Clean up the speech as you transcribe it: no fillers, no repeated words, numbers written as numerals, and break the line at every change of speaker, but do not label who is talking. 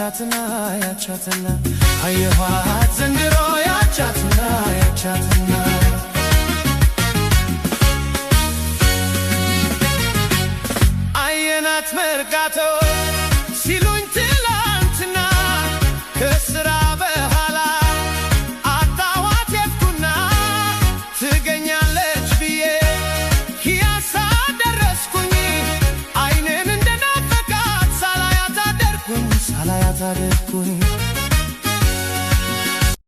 ያቻትና ያቻትና አየኋት ዘንድሮ ያቻትና ያቻትና። አየናት መርካቶ ሲሉኝ ትላንትና፣ ከስራ በኋላ አጣኋት የትኩና። ትገኛለች ብዬ ፒያሳ ደረስኩኝ፣ አይኔን እንደናፈቃት ሳላያት አደርኩኝ፣ ሳላያት አደርኩኝ።